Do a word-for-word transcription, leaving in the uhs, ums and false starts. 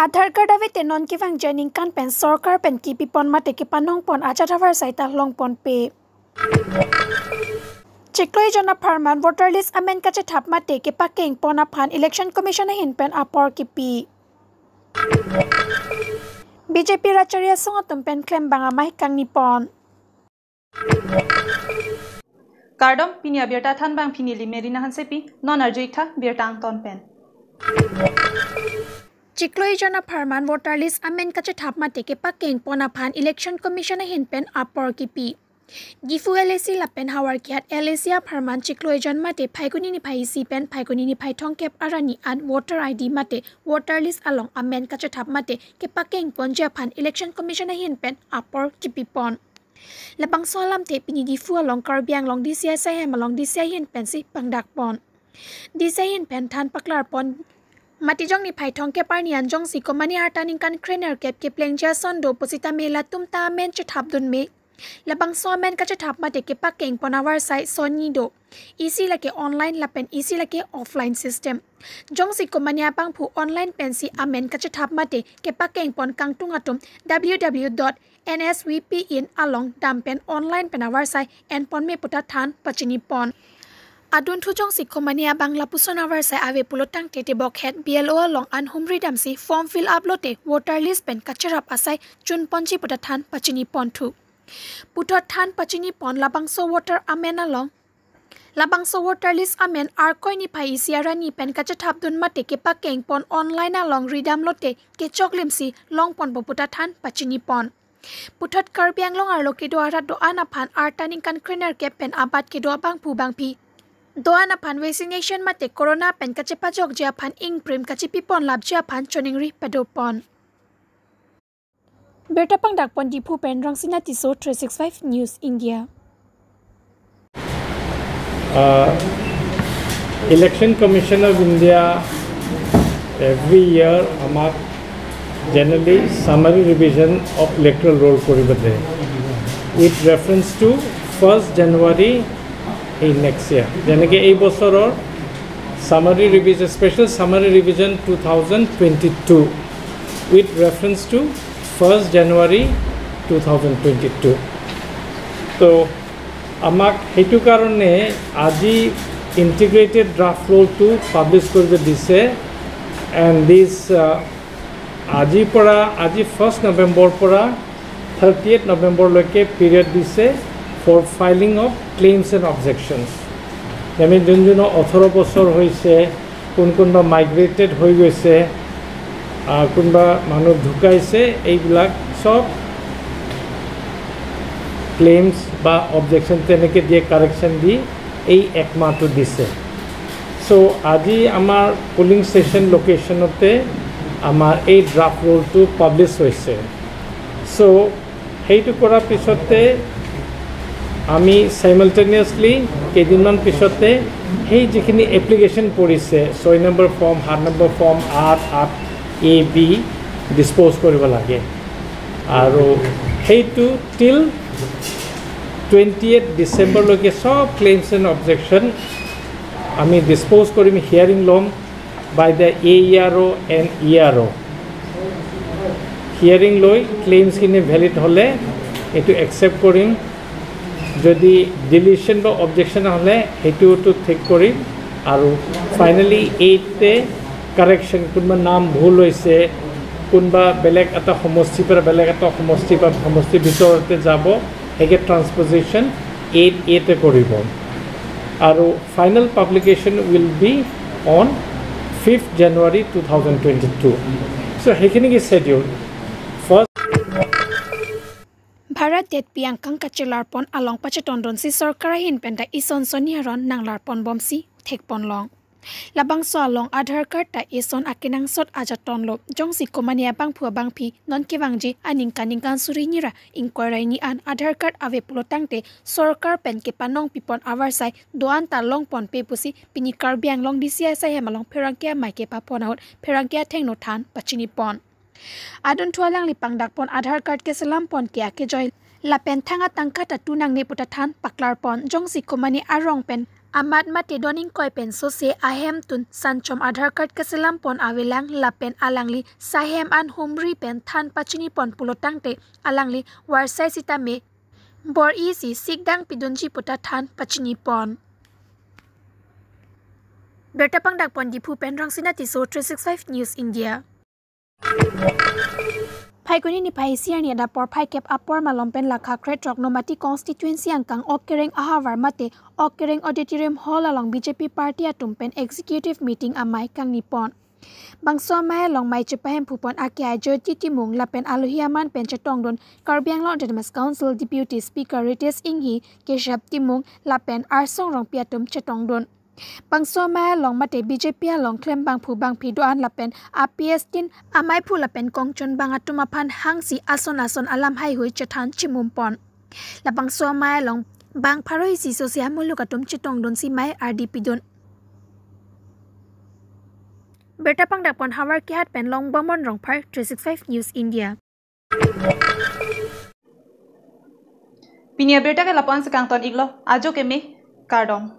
Aadhaar card ave te non kevangji aningkan pen sorkar pen kipipon mate kepanongpon ajat avarsai ta longponpe. Chiklo ejon apharman voter list amen kachethap mate kepakengpon aphan Election Commission ahin pen apor kipi. B J P rachari asong atum pen klembang amei kangnipon. Kardom, pini abirta thanbang pini neli Merina Hansepi, non arju-ik tha birta angton pen. Chiklo ejon apharman voter list amen kachethap mate kepakengpon aphan Election Commission ahin pen apor kipi. Diphu L A C lapen Howraghat L A C apharman chiklo ejon mate Phaikuni niphai isi pen Phaikuni niphai thomkep arni an voter I D mate voter list along amen kachethap mate kepakengponji aphan Election Commission ahin pen apor kipipon. Labangso alamthe pini Diphu along Karbi Anglong D C asai hem along D C ahin pensi pangdakpon. D C ahin pen than paklarpon. Matijong niphai thomkep arni an jongsi komane arta ningkan krenerkep keplengji ason do pusitame latum ta amen chethapdun me. Labangso amen kachethap mate kepakengpon avarsai sonni do. Isi lake online lapen isi lake offline system. Jongsi komane abangphu online pensi amen kachethap mate kepakengpon kangtung atum W W W dot N S V P in along dam pen online pen avarsai enpon me puta than pachinipon. Adunthu jongsi komane abang lapuson avarsai ave pulo tangte tebokhet B L O along an humri damsi form fill up lote voter list pen kacherap asai chunponji puta than pachinipon thu. Puthot than pachinipon labangso voter amen along. Labangso voter list amen Arkoi niphai isi arni pen kachethapdun mate kepakengpon online along ridam lote kechoklimsi longponpo puta than pachinipon. Puthot Karbi Anglong arlo kedo arat do-an aphan arta ningkan krenerkep pen abat kedo abangphu bangphi do-an aphan vaccination mate corona pen kachepajokji aphan ingprim kachipipon lapji aphan choningri padopon. Birta pangdakpon Diphu pen Rangsina Tisso, three six five News India. Uh, Election Commission of India every year আমাক generally summary revision of electoral roll কৰিব দিয়ে with reference to first January এই নেক্সট ইয়াৰ, যেনেকে এই বছৰৰ summary revision, special summary revision two thousand twenty-two with reference to first January two thousand twenty-two. তো আমাক সেইটো কাৰণে আজি ইণ্টিগ্ৰেটেড ড্ৰাফ্ট ৰোলটো পাব্লিছ কৰিব দিছে। এণ্ড দিছ আজিৰ পৰা, আজি ফাৰ্ষ্ট নৱেম্বৰৰ পৰা থাৰ্টি এইট নৱেম্বৰলৈকে পিৰিয়ড দিছে for filing of claims and objections। আমি যোন যোন ওঠৰ বছৰ হৈছে, কোন কোনোবা মাইগ্ৰেটেড হৈ গৈছে, কোনোবা মানুহ ঢুকাইছে, এইবিলাক চব ক্লেইমছ বা অবজেকশ্যন তেনেকৈ দিয়ে, কাৰেকশ্যন দি এই এক মাহটো দিছে। চ' আজি আমাৰ পলিং ষ্টেচন লোকেশ্যনতে আমাৰ এই ড্ৰাফ্ট ৰোলটো পাব্লিছ হৈছে। চ' সেইটো কৰাৰ পিছতে আমি চাইমালটেনিয়াছলি কেইদিনমান পিছতে সেই যিখিনি এপ্লিকেশ্যন পৰিছে, ছয় নম্বৰ ফৰ্ম, সাত নম্বৰ ফৰ্ম, আঠ, আঠ এ বি ডিছপ'জ কৰিব লাগে। আৰু সেইটো টিল টুৱেণ্টি এইট ডিচেম্বৰলৈকে চব ক্লেইমছ এণ্ড অবজেকশ্যন আমি ডিছপ'জ কৰিম, হিয়াৰিং ল'ম। By the A E R O and E R O। Hearing লৈ ক্লেইমছখিনি ভেলিড হ'লে এইটো একচেপ্ট কৰিম, যদি ডিলিশ্যন বা অবজেকশ্যন হ'লে সেইটোতো ঠিক কৰিম। আৰু ফাইনেলি এইটে কাৰেকশ্যন, কোনোবা নাম ভুল হৈছে, কোনোবা বেলেগ এটা সমষ্টিৰ পৰা বেলেগ এটা সমষ্টি বা সমষ্টিৰ ভিতৰতে যাব, সেইকে ট্ৰান্সপ'জিশ্যন এইট এতে কৰিব। আৰু final publication will be on fifth January two thousand twenty two. চ' সেইখিনিকে schedule. First Bharat detpi angkang kachelarpon along pachetondunsi sorkar ahin pen ta ison sonni aron nanglarponbomsi thekponlong. Labangso along Aadhaar card ta ison akenangsot ajat tonlo. Jongsi komane abangphu abangphi non kevangji aningkan ningkan suri hini ra ingkoi ra hini an Aadhaar card ave pulo tangte sorkar pen kepanongpipon avarsai do-an ta longponpe pusi pini Karbi Anglong D C asai hem along pherangke amei kepapon ahut pherangke athengno than pachinipon. Adunthu alangli pangdakpon Aadhaar card keselampon ke akejoi lapen thang atangka ta tu nangne puta than paklarpon. Jongsi komane arong pen amat mate don ingkoi pen sose ahemtun sanchom Aadhaar card kaselam pon avelang lapen alangli sahem an humri pen than pachini pon pulo tangte alangli varsai sitame bor-isi sikdang pidunji puta than pachini pon. Birta pangdak pon Diphu pen Rangsina Tisso, three six five News India. Phaikuni niphai isi arni adap porphai kep apor malom pen lakha krethrok Nomati constituency angkang Okereng ahavar mate Okereng Auditorium Hall along B J P party atum pen executive meeting amei kangni pon. Bangso amei along mei chepahemphu pon ake Jyoti Timung lapen alohi aman pen chetongdun Karbi Anglong Autonomous Council Deputy Speaker Ritesh Enghi, Keshav Timung lapen Arsong Rongpi atum chetongdun. Bangso amei along mate B J P along klembangphu bangphi do-an lapen a P S tin ameiphu lapen kongchon bang atum aphan hangsi ason ason alam haihui chethan chimum pon. Labangso amei along bang pharo isi sose amuluk atum chetongdunsi mei ardi pidun. Birta pangdak pon Howraghat pen Longbomon Rongphar, three six five News India. Pini abirta ke la-an si kangton iklo, ajo keme, kardom.